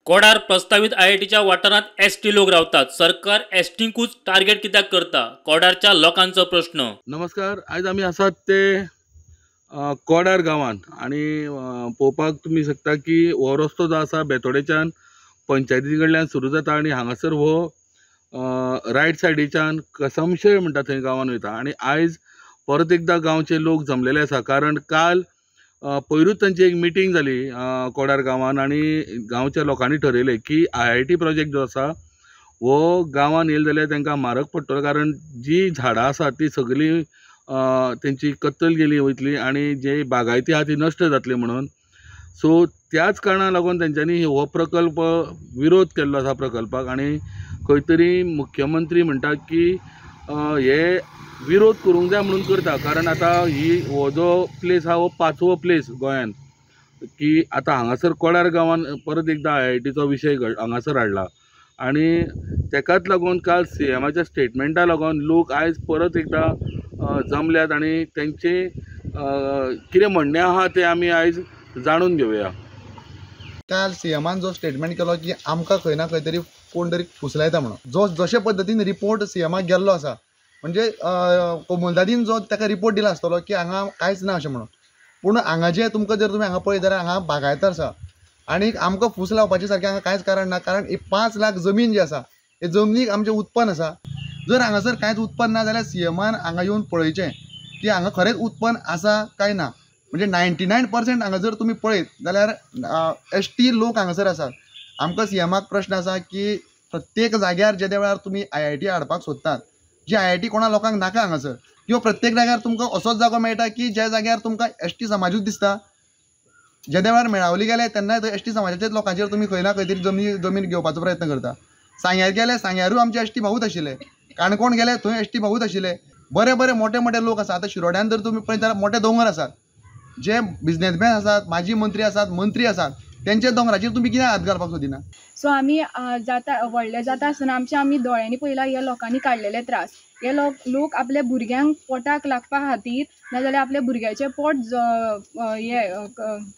कोडार प्रस्तावित आयआयटीच्या वाठारांत एसटी लोक रावतात. सरकार एसटींकूच टार्गेट कित्याक करता? कोडारच्या लोकांचो प्रश्न. नमस्कार, आयज आमी आसात ते कोडार गांवांत आनी पळोवपाक तुमी शकता की हो रस्तो जो आसा बेतोडेच्यान पंचायती कडल्यान सुरू जाता आनी हांगासर हो रायट सायडीच्यान कसमशेळ म्हणटा थंय गांवान वयता. आनी आयज परत एकदां गांवचे लोक जमलेले आसा, कारण काल पयरूच तांची एक मिटींग जाली कोडार गांवान आनी गांवच्या लोकांनी ठरयलें की आयआयटी प्रोजेक्ट जो आसा हो गांवान येयलो जाल्यार तांकां म्हारग पडटलो, कारण जी झाडां आसा ती सगळीं तेंची कत्तल गेली वयतली आनी जे बागायती आहा ती नश्ट जातली म्हणून. सो त्याच कारणाक लागून तेंच्यांनी हो प्रकल्प विरोध केल्लो आसा प्रकल्पाक. आनी खंय तरी मुख्यमंत्री म्हणटा की हे विरोध करूंक जाय म्हणून करता, कारण आतां ही हो जो प्लेस आहा हो पांचवो प्लेस गोंयान की आतां हांगासर कोडार गांवान परत एकदां आयआयटीचो विशय हांगासर हाडला. आनी तेकाच लागून काल सीएमाच्या स्टेटमेंटा लागून लोक आयज परत एकदां जमल्यात आनी तेंचे कितें म्हणणें आहा तें आमी आयज जाणून घेवया. काल सीएमान जो स्टेटमेंट केलो की आमकां खंय ना खंय तरी कोण तरी फुसलायता म्हणून, जो जशे पद्दतीन रिपोर्ट सीएमाक गेल्लो आसा, म्हणजे कोमुलदादीन जो ताका रिपोर्ट दिला आसतलो की हांगा कांयच ना अशें म्हणून, पूण हांगा जे तुमकां जर तुमी हांगा पळयत जाल्यार हांगा बागायत आसा आनी आमकां फूस लावपाचें सारकें हांगा कांयच कारण ना. कारण ही 5 लाख जमीन जी आसा हे जमनीक आमचें उत्पन्न आसा. जर हांगासर कांयच उत्पन्न ना जाल्यार सीएमान हांगा येवन पळयचें की हांगा खरेंच उत्पन्न आसा काय ना. म्हणजे 99% हांगा जर तुमी पळयत जाल्यार एसटी लोक हांगासर आसात. आमकां सीएमाक प्रश्न आसा की प्रत्येक जाग्यार जेद्या वेळार तुमी आयआयटी हाडपाक सोदतात, जी आयआयटी कोणा लोकांक नाका हांगासर, किंवा प्रत्येक जाग्यार तुमकां असोच जागो मेळटा की ज्या जाग्यार तुमकां एसटी समाजूच दिसता. जेद्या वेळार मेळावली गेले तेन्ना थंय एसटी समाजाच्याच लोकांचेर तुमी खंय ना खंय तरी जमीन घेवपाचो प्रयत्न करता. सांग्यार गेले, सांग्यारूय आमचे एसटी भावूच आशिल्ले. काणकोण गेले थंय एसटी भावूच आशिल्ले. बरे बरे मोठे मोठे लोक आसा. आतां शिरोड्यान जर तुमी पळयत जाल्यार मोठे दोंगर आसात, जे बिजनेसमॅन आसात, माजी मंत्री आसात, मंत्री आसात, तेंच्या दोंगराचेर तुमी कित्याक हात घालपाक सोदिना? सो आमी जाता व्हडले जाता आसतना आमच्या आमी दोळ्यांनी पळयला ह्या लोकांनी काडलेले त्रास. हे लोक आपल्या भुरग्यांक पोटाक लागपा खातीर नाजाल्यार आपल्या भुरग्याचें पोट हे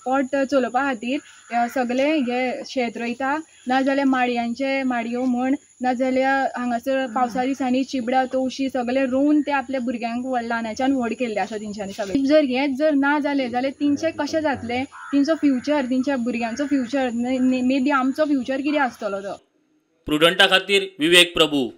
पोट चलोवपा खातीर सगळे हे शेत रोयता, नाजाल्यार माडयांचे माडयो म्हण, नाजाल्यार हांगासर पावसा दिसांनी चिबडां तवशी सगळे रोवन ते आपल्या भुरग्यांक ल्हानाच्यान व्हड केल्ले आसा तेंच्यांनी सगळें. जर हेंच जर ना जालें जाल्यार तेंचें कशें जातलें? तेंचो फ्युचर, तेंच्या भुरग्यांचो फ्युचर, मे बी आमचो फ्युचर कितें आसतलो तो. प्रुडंटा खातीर विवेक प्रभू.